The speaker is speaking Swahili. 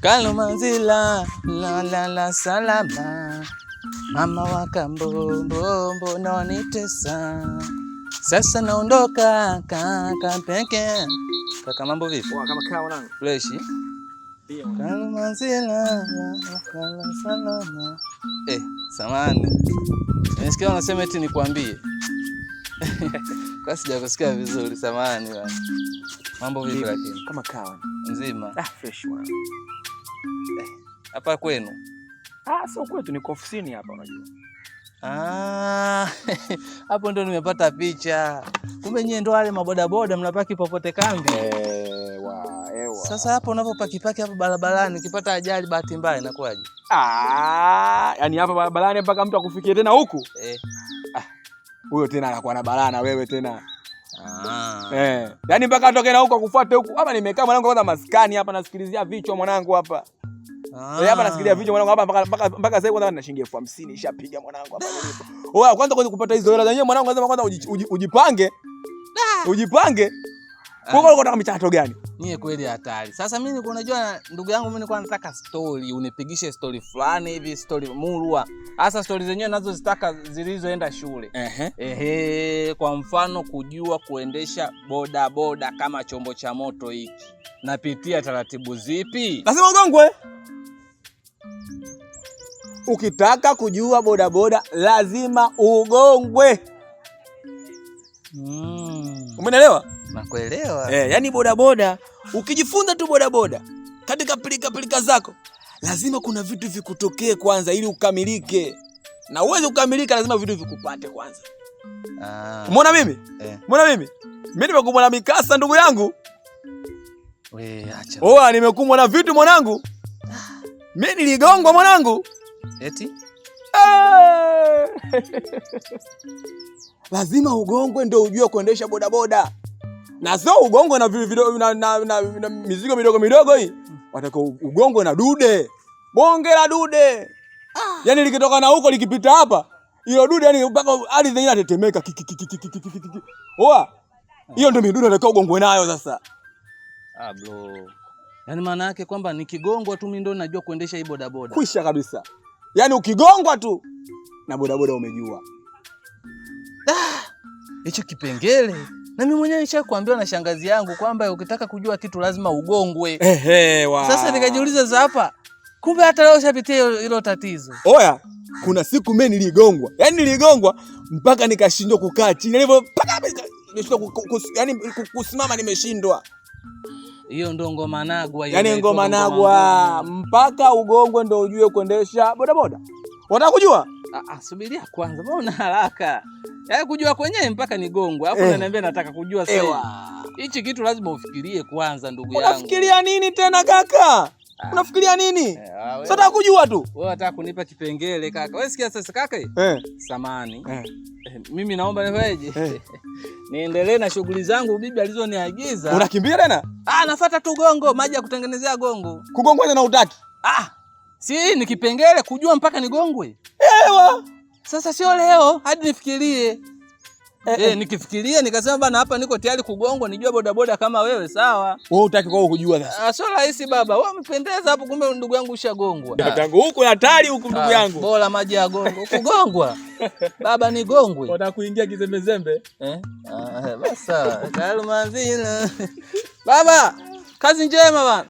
Kalumanzila la la la salama, mama wa kambombo nonitesa, sasa naondoka kaka peke. Kaka, mambo vipi? Poa kama kawa mwanangu. Fresh. Kalumanzila la la la salama. Samani. Nisikia unasema eti nikwambie. Kwa sijakusikia vizuri, samahani bwana. Mambo vipi lakini? Kama kawa. Nzima. Ah, fresh mwanangu. Hapa kwenu? Ah, sio kwetu, niko ofisini hapa unajua. Ah, hapo ndo nimepata picha. Kumbe nyie ndo wale mabodaboda mnapaki popote kambi. Ewa, ewa. Sasa hapo unapopaki paki hapo barabarani ukipata ajali bahati mbaya inakuwaje? Ah, yani hapa barabarani mpaka mtu akufikie tena huku? Eh. Ah, huyo tena anakuwa na balaa na wewe tena. Ah. Yaani mpaka atoke na huko akufuate huku. Hapa nimekaa mwanangu kwanza maskani hapa nasikilizia vichwa mwanangu hapa. Ah. Hapa nasikilizia vichwa mwanangu hapa mpaka sasa kwanza nina shilingi 50,000 ishapiga mwanangu hapa nilipo. Oya, kwanza kupata hizo hela zenyewe mwanangu lazima kwanza ujipange. Ujipange. Kwa hiyo unataka michakato gani? Nyie kweli hatari. Sasa mimi nilikuwa unajua ndugu yangu mimi nilikuwa nataka story, unipigishe story fulani hivi, story murwa. Hasa story zenyewe nazozitaka zilizoenda shule. Ehe, kwa mfano kujua kuendesha boda boda kama chombo cha moto hiki. Napitia taratibu zipi? Lazima ugongwe. Ukitaka kujua boda boda lazima ugongwe. Umeelewa? Nakuelewa. Yani boda boda ukijifunza tu boda boda katika pilika pilika zako lazima kuna vitu vikutokee kwanza ili ukamilike. Na uweze kukamilika lazima vitu vikupate kwanza. Umeona mimi? Umeona mimi? Mimi nimekumbwa na mikasa ndugu yangu. We, acha. Oa, nimekumbwa na vitu mwanangu. Mimi niligongwa mwanangu. Eti? Lazima ugongwe ndio ujue kuendesha bodaboda. Na sio ugongwe na vile vidogo, na mizigo midogo midogo hii. Wataka ugongwe na dude. Bonge la dude. Yaani likitoka na huko likipita hapa, hilo dude yani mpaka ardhi yenyewe inatetemeka. Ki, ki, ki, ki, ki, ki, ki, ki, ki. Oa. Hiyo ndio midude nataka ugongwe nayo sasa. Ah, bro. Yaani maana yake kwamba nikigongwa tu mimi ndio najua kuendesha hii bodaboda. Kwisha kabisa. Yaani ukigongwa tu na bodaboda umejua. Hicho kipengele. Na mimi mwenyewe nishakwambiwa na shangazi yangu kwamba ukitaka kujua kitu lazima ugongwe. Ehe, wa. Sasa nikajiuliza za hapa, kumbe hata leo ushapitia hilo tatizo. Oya, kuna siku mimi niligongwa. Yaani niligongwa mpaka nikashindwa kukaa chini. Yaani mpaka nimeshindwa kusimama nimeshindwa. Hiyo ndo ngoma nagwa hiyo. Yaani inaitwa ngoma ngoma nagwa. ngumu. Mpaka ugongwe ndo ujue kuendesha bodaboda. Unataka kujua? Subiria kwanza. Mbona una haraka? Yaani kujua kwenyewe mpaka nigongwe. Alafu unaniambia nataka kujua sasa. Ewa. Hichi kitu lazima ufikirie kwanza ndugu yangu. Unafikiria nini tena kaka? Unafikiria nini? Sasa nataka kujua tu. Wewe unataka kunipa kipengele kaka. Wewe sikia sasa kaka. Samani. Mimi naomba nifanyeje? Niendelee na shughuli zangu bibi alizoniagiza. Unakimbia tena? Nafuata tu gongo, maji ya kutengenezea gongo. Kugongwa tena hutaki? Si ni kipengele kujua mpaka nigongwe. Ewa. Sasa sio leo hadi nifikirie. Nikifikiria nikasema bana hapa niko tayari kugongwa nijue bodaboda kama wewe sawa. Wewe hutaki kwa kujua sasa. Sio rahisi baba. Wewe umependeza hapo kumbe ndugu yangu ushagongwa. Tangu huku hatari huku ndugu yangu. Bora maji ya gongo. Kugongwa. Baba ni gongwe. Unataka kuingia kizembezembe? Basi sawa. Kalumanzila. Baba, kazi njema bana.